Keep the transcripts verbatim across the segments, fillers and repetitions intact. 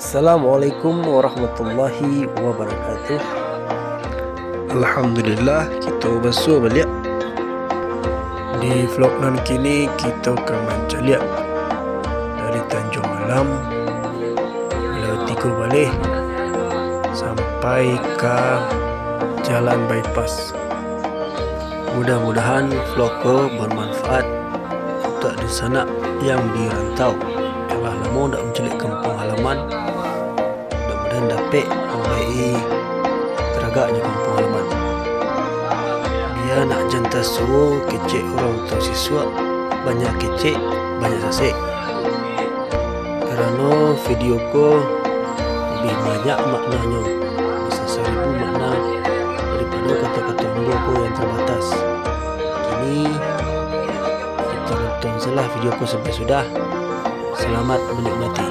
Assalamualaikum warahmatullahi wabarakatuh. Alhamdulillah, kito basuo baliak. Di vlog nan kini, kito ka mancaliak dari Tanjuang Alam, Pulau Tigo Baleh, sampai ka Jalan Bypass. Mudah-mudahan vlog ko bermanfaat untuak dunsanak yang di rantau, yang lah lamo dak mancaliak kampuang halaman. Mudah-mudahan dapek mambaiki taragaknyo kampuang halaman. Bia nak jan tasuo kecek urang tuo sisuak, banyak kecek, banyak sasek. Karano video ko labiah banyak maknanyo, bisa saribu makna daripado kato-kato ambo ko yang tarbatas. Kini, kito nonton sajolah video ko sampai sudah. Selamat menikmati.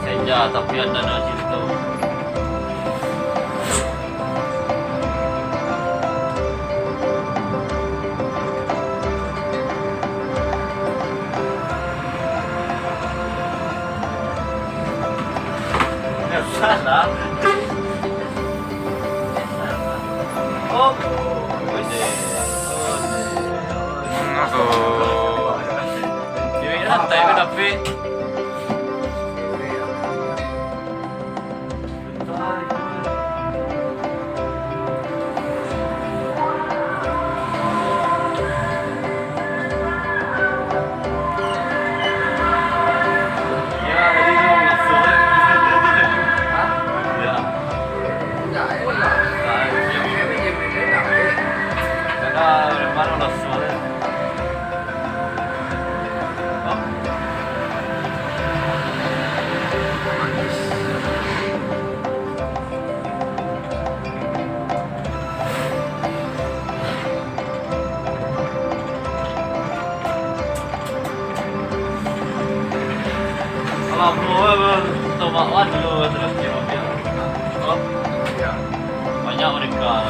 Senja, tapi anda nak cerita. Salah. Alah, bro, bro, tomak wan dulu, terus dia mobil. Oh, iya. Banyak mereka.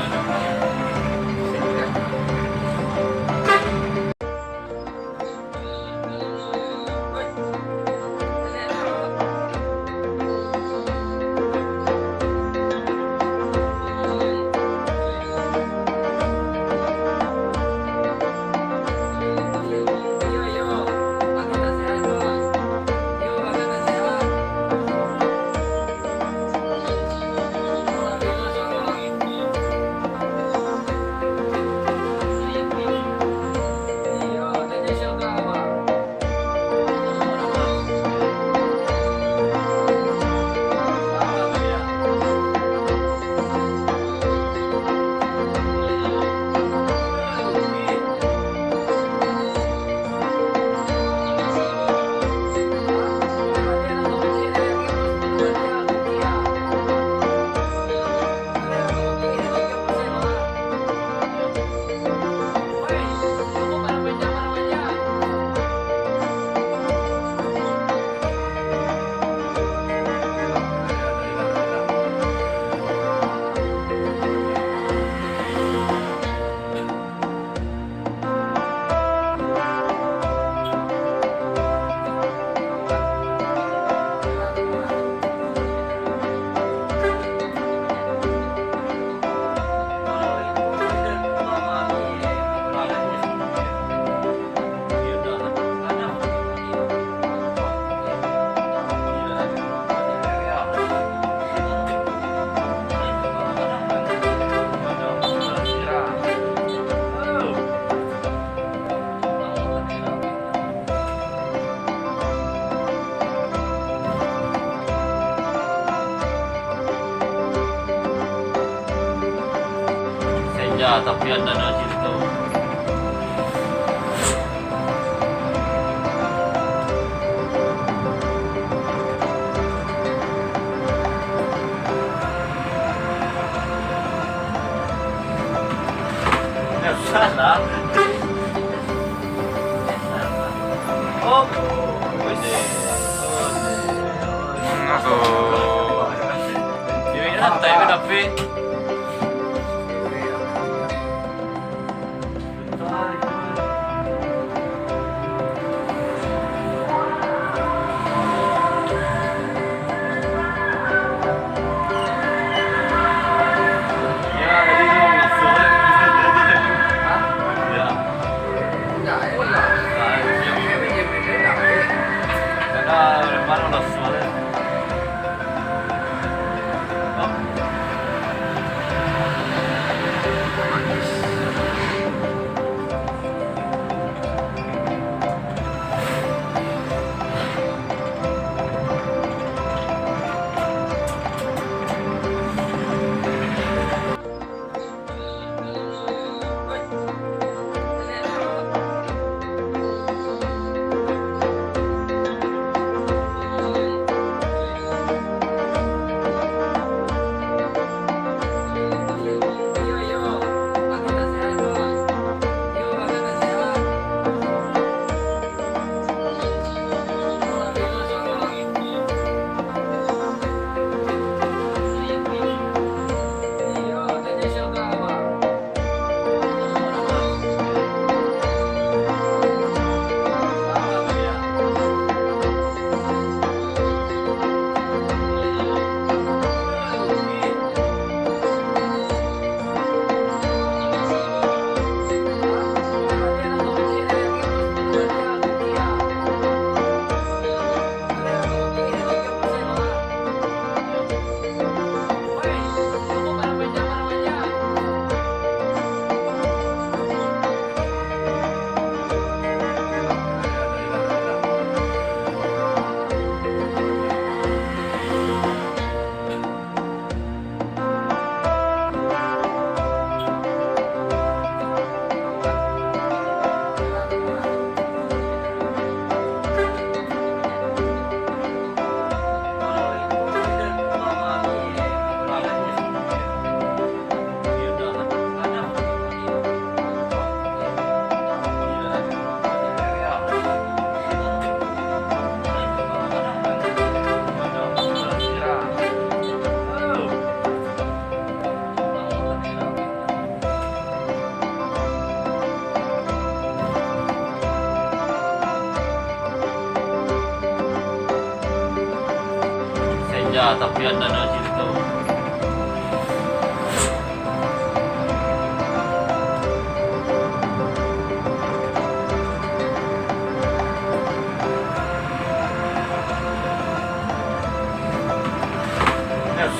Ya, tapi ado nan carito. Ya, salah. Oh, wis. Aduh. Yo, santai bae, tapi. Senja, tapi ado nan carito.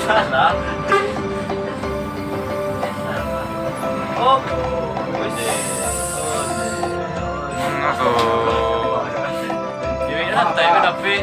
Salah. Oh, wis. Aduh. Yo, santai bae, tapi.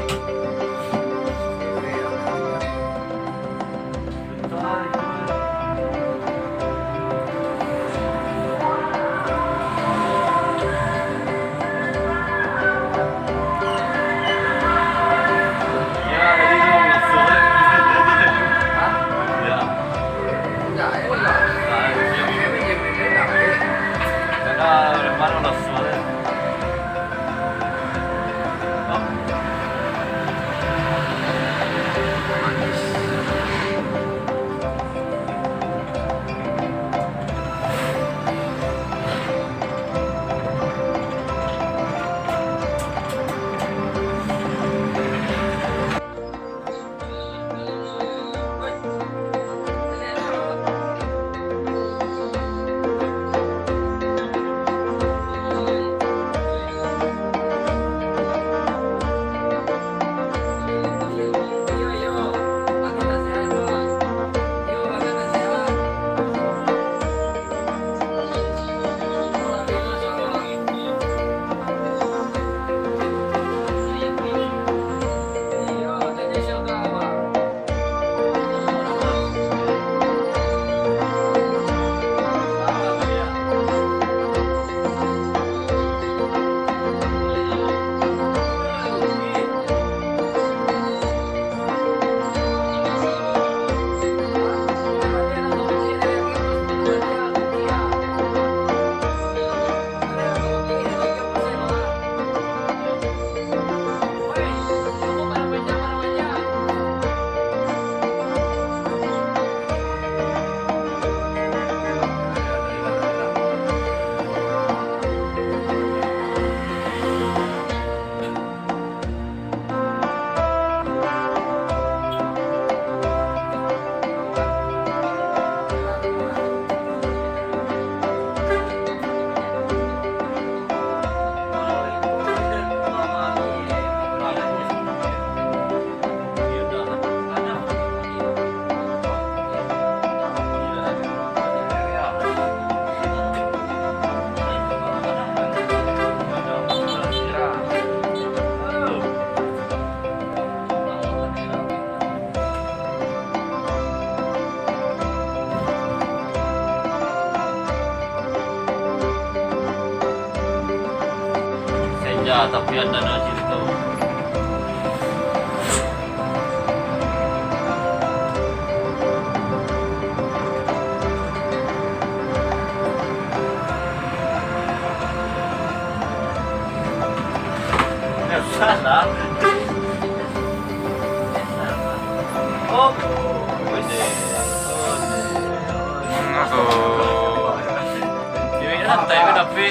Ah, tapi ado nan carito. Salah. Oh. Ini santai, tapi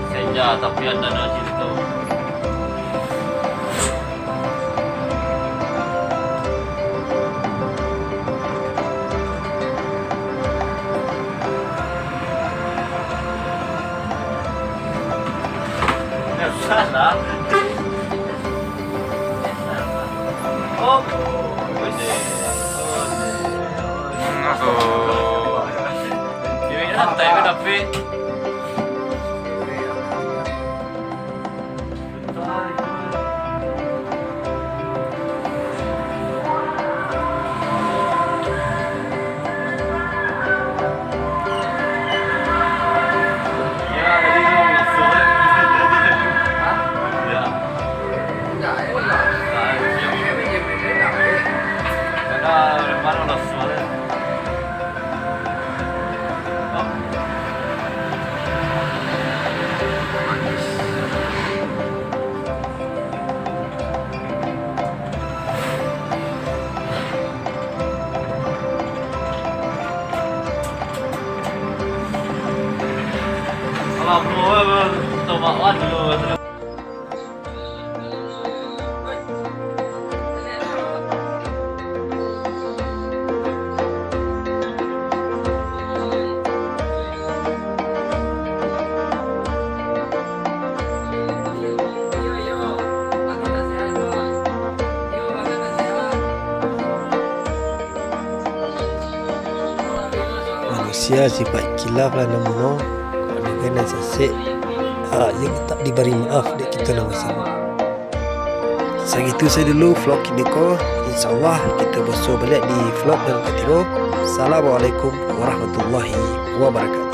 Senja, tapi ado nan carito. Salah. Oh. Ini santai, tapi Manusia sipaik kilaf lah namuno, kok ado nan sasek, hak yang tak dibari maaf dek kito nan basamo. Sagitu sajo dulu vlog kini ko. Insyaallah, kita basuo baliak di vlog nan katigo. Assalamualaikum warahmatullahi wabarakatuh.